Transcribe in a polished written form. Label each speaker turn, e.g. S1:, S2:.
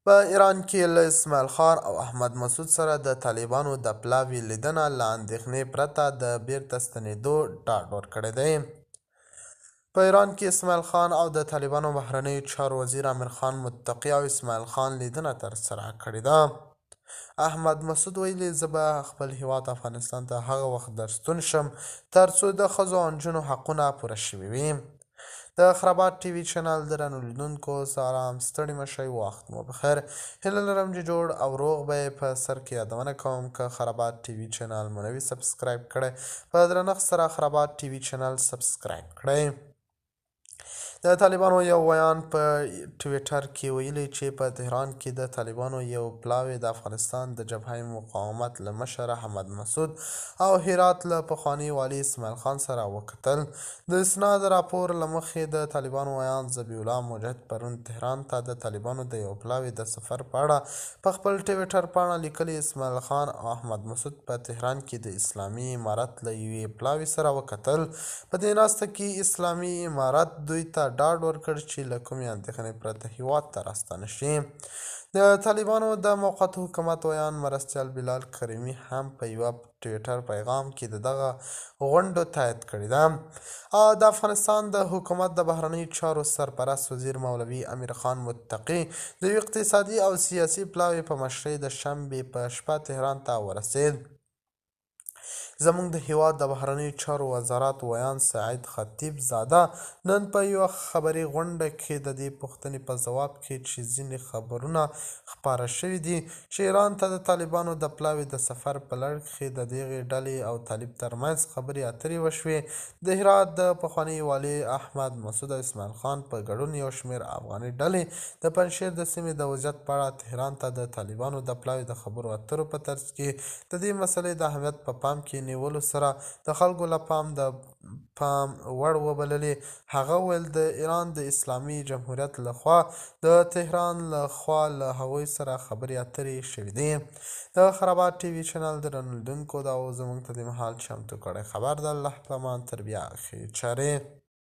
S1: په ایران کې له اسماعیل خان او احمد مسعود سره د طالبانو د پلاوي لیدنه له اندېښنې پرته د بیرته ستنېدو ډاډ ورکړی دی. په ایران کې اسماعیل خان او د طالبانو بهرنیو چارو وزیر امیر خان متقي او اسماعیل خان لیدنه ترسره کړې ده. احمد مسعود ویلي، زه به خپل هیواد افغانستان ته هغه وخت درستون شم ترڅو د ښځو او نجونو حقونه پوره شوي وي. د خرابات ټي وي چینل درنو لیدونکو سلام، ستړي مه شئ، وخت مو بخیر. هیله لرم چې جوړ او روغ به یې. په سر کې یادونه کوم که خرابات ټي وي چینل مو نه وي سبسکرایب کړی، په درنښت سره خرابات ټي وي چینل سبسکرایب کړئ. د طالبانو یو ویاند په ټویټر کې ویلي چې په تهران کې د طالبانو یو پلاوی د افغانستان د جبهه مقاومت له مشر احمد مسعود او هرات له پخواني والي اسماعیل خان سره وکتل. د اسنا د راپور له مخې د طالبانو ویاند ذبیح الله مجاهد پرون تهران ته د طالبانو د یو پلاوي د سفر په اړه په خپل ټویټر پاڼه لیکلي، اسماعیل خان او احمد مسعود په تهران کې د اسلامي امارت له یوې پلاوي سره وکتل. په دې ناسته کې اسلامي امارت دوی ته ډاډ ورکړ چې له کومې اندېښنې پرته هیواد ته راستانه شي. د طالبانو د موقت حکومت ویاند مرستیال بلال کریمي هم په یوه ټویټر پیغام کې د دغه غونډو تایید کړې ده. د افغانستان د حکومت د بهرنیو چارو سرپرست وزیر مولوي امیر خان متقي د یو اقتصادي او سیاسي پلاوي په مشرۍ د شنبې په شپه تهران ته ورسېد. زموږ د هیواد د بهرنیو چارو وزارت ویاند سعید خطیب زاده نن په یوه خبري غونډه کې د دې پوښتنې په ځواب کې چې ځینې خبرونه خپاره شوي دي چې ایران ته د طالبانو د پلاوي د سفر په لړ کښې د دغې ډلې او طالب ترمنځ خبرې اترې وشوې، د هرات د پخواني والي احمد مسعود او اسماعیل خان په ګډون یو شمېر افغاني ډلې د پنجشیر د سیمې د وضعیت په اړه تهران ته د طالبانو د پلاوي د خبرو اترو په ترڅ کې د دې مسئلې د اهمیت په پام کې نیولو سره د خلکو له پام د پام وړ وبللې. هغه وویل، د ایران د اسلامي جمهوریت له خوا د تهران له خوا له هغوی سره خبرې اترې شوې دي. د خرابات ټي وي چینل درنو لیدونکو، دا و زموږ ته دې مهال چمتو کړی خبر. د الله په امان، تر بیا ښې چارې.